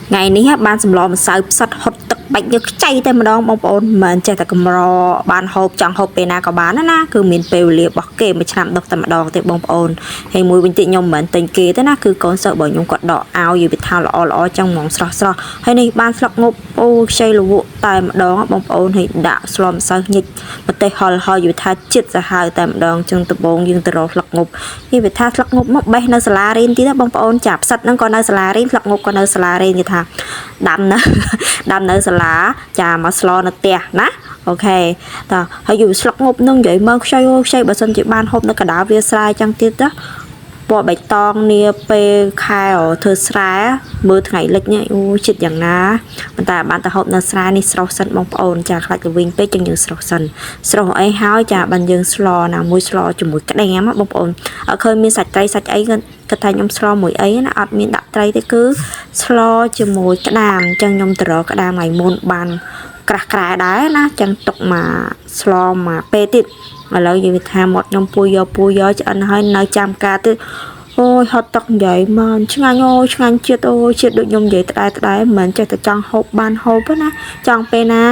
ថ្ងៃនេះបានសម្លម្សៅផ្សិតហុតទឹកបាច់យកខ្ចីតែម្ដងបងប្អូនមិនមែនចេះតែកម្របានហូបចង់ហូបពេលណាក៏បានណាណាគឺមានពេលវេលារបស់គេមួយឆ្នាំដុសតែម្ដងទេបងប្អូនហើយមួយវិញទៀតខ្ញុំមិនមែនទិញគេទេណាគឺកូនសិស្សរបស់ខ្ញុំគាត់ដកឲ្យយីវិថាល្អល្អចឹងហ្មងស្រស់ស្រស់ហើយនេះបានស្លឹកងប់អូខ្ចីលវក់តែម្ដងបងប្អូនហើយដាក់ស្លម្សៅញិចម្ទេសហល់ហើយយីវិថាចិត្តសាហាវតែម្ដងចឹងដំបងយើងទៅរកស្លឹកងប់ យីវិថាស្លឹកងប់មកបេះនៅសាលារៀនទៀតណាបងប្អូនចាផ្សិតហ្នឹងក៏នៅសាលារៀនស្លឹកងប់ក៏នៅសាលារៀនគេថាដាំនៅ ដាំនៅសាលាចាមកស្លនៅផ្ទះណាអូខេតោះហើយយូរស្លឹកងប់នឹងនិយាយមើលខ្ចីអូខ្ចីបើសិនជាបានហូបនៅកណ្ដាលវាលស្រែចឹងទៀតណាពណ៌បៃតងនាពេលខែធ្វើស្រែមើលថ្ងៃលិចនេះអូចិត្តយ៉ាងណាប៉ុន្តែបានទៅហូបនៅស្រែនេះស្រស់សិនបងប្អូនចាខ្លាចល្វីងពេកចឹងយើងស្រស់សិនស្រស់អីហើយចាបានយើងស្លណាមួយស្លជាមួយក្តាមណាបងប្អូនអត់ឃើញមានសាច់ត្រីសាច់អីគាត់គាត់ថាខ្ញុំស្លមួយអីណាអត់មានដាក់ត្រីទេគឺស្លជាមួយក្តាមអញ្ចឹងខ្ញុំទៅរកក្តាមថ្ងៃមុនបានក្រាស់ក្រែដែរណាចឹងទុកមកស្លមកពេលទៀតឥឡូវយើងវាថាមាត់ខ្ញុំពួយយកពួយយកឆ្អិនហើយនៅចាំការទៀតអូយហត់ទឹកនិយាយមកឆ្ងាញ់អូយឆ្ងាញ់ជាតិអូយជាតិដូចខ្ញុំនិយាយដដែលដដែលមិនមែនចេះតែចង់ហូបបានហូបទេណាចង់ពេលណា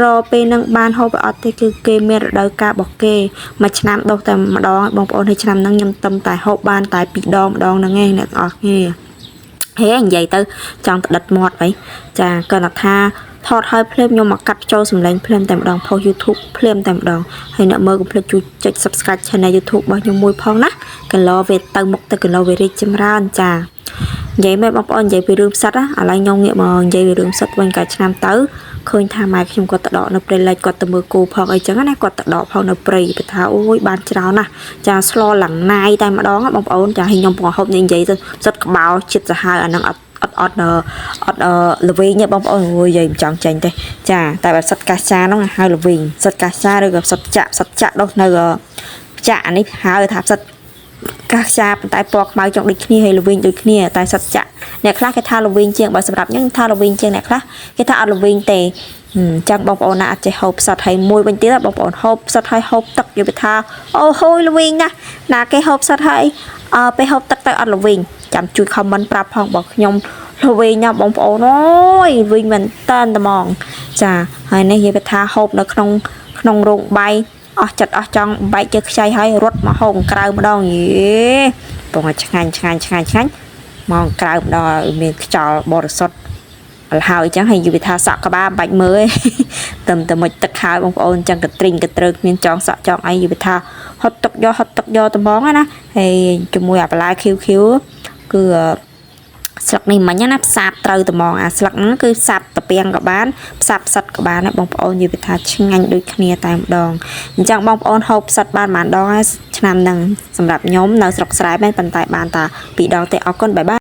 រកពេលនឹងបានហូបអត់ទេគឺគេមានរដូវកាលរបស់គេមួយឆ្នាំដុសតែម្ដងបងប្អូនហើយឆ្នាំហ្នឹងខ្ញុំទឹមតែហូបបានតែពីរដងម្ដងហ្នឹងឯងអ្នកទាំងអស់គ្នា ហេនិយាយទៅចង់ទៅដិតមាត់អីចាគាត់ថាថតឲ្យភ្លាមខ្ញុំមកកាត់ចូលសម្លេងភ្លាមតែម្ដងផុស YouTube ភ្លាមតែម្ដងហើយអ្នកមើលកុំភ្លេចជួយចុច Subscribe Channel YouTube របស់ខ្ញុំមួយផងណាកន្លោវាទៅមុខទៅកន្លោវារីកចម្រើនចានិយាយមែនបងប្អូននិយាយពីរឿងផ្សិតណាឥឡូវខ្ញុំងាកមកនិយាយពីរឿងផ្សិតវិញកាលឆ្នាំទៅឃើញថាម៉ែខ្ញុំគាត់ទៅដកនៅព្រៃលិចគាត់ទៅមើលគោផងអីចឹងណាគាត់ទៅដកផងនៅព្រៃបើថាអូយបានច្រើនណាស់ចាស្លឡើងណាយតែម្ដងណាបងប្អូនចាឲ្យខ្ញុំពងហូបនេះនិយាយទៅផ្សិតក្បោចិត្តសាហាវអាហ្នឹងអត់អត់អត់អត់ល្វីងទេបងប្អូនអូយយាយមិនចង់ចេញទេចាតែបើផ្សិតកាសាហ្នឹងហៅល្វីងផ្សិតកាសាឬក៏ផ្សិតចាក់ផ្សិតចាក់ដុះនៅចាក់អានេះហៅថាផ្សិតកាសចាប៉ុន្តែពណ៌ខ្មៅចង់ដូចគ្នាហើយល្វីងដូចគ្នាតែសិតចាក់អ្នកខ្លះគេថាល្វីងជាងបើសម្រាប់ខ្ញុំថាល្វីងជាងអ្នកខ្លះគេថាអត់ល្វីងទេចឹងបងប្អូនណាអត់ចេះហូបផ្សិតហើយមួយវិញទៀតបងប្អូនហូបផ្សិតហើយហូបទឹកយល់ទៅថាអូហូយល្វីងណាស់ណាគេហូបផ្សិតហើយអឺពេលហូបទឹកទៅអត់ល្វីងចាំជួយ comment ប្រាប់ផងបើខ្ញុំល្វីងណាបងប្អូនអូយល្វីងមែនតើត្មងចាហើយនេះនិយាយថាហូបនៅក្នុងក្នុងរោងបាយអស់ចិត្តអស់ចង់បែកជើខ្ចីហើយរត់មកហូបក្រៅម្ដងយេបងឲ្យឆ្ងាញ់ឆ្ងាញ់ឆ្ងាញ់ឆ្ងាញ់មកក្រៅម្ដងឲ្យមានខ្យល់បរិសុទ្ធលហើយអញ្ចឹងហើយយូរថាសក់ក្បាលបាច់មើលឯង តែតែមុជទឹកហើយបងប្អូនអញ្ចឹងកទ្រីងកទ្រើកមានចងសក់ចងអីយូរថាហត់ទឹកយកហត់ទឹកយកត្មងណាហើយជាមួយអាបន្លែ QQ គឺស្លឹកនេះមិញណាផ្សាបត្រូវត្មងអាស្លឹកហ្នឹងគឺផ្សាបតាពាំងក៏បានផ្សាបផ្សិតក៏បានដែរបងប្អូននិយាយថាឆ្ងាញ់ដូចគ្នាតែម្ដងអញ្ចឹងបងប្អូនហូបផ្សិតបានប៉ុន្មានដងហើយឆ្នាំហ្នឹងសម្រាប់ខ្ញុំនៅស្រុកស្រែមែនប៉ុន្តែបានតាពីរដងទេអរគុណបាយបាយ។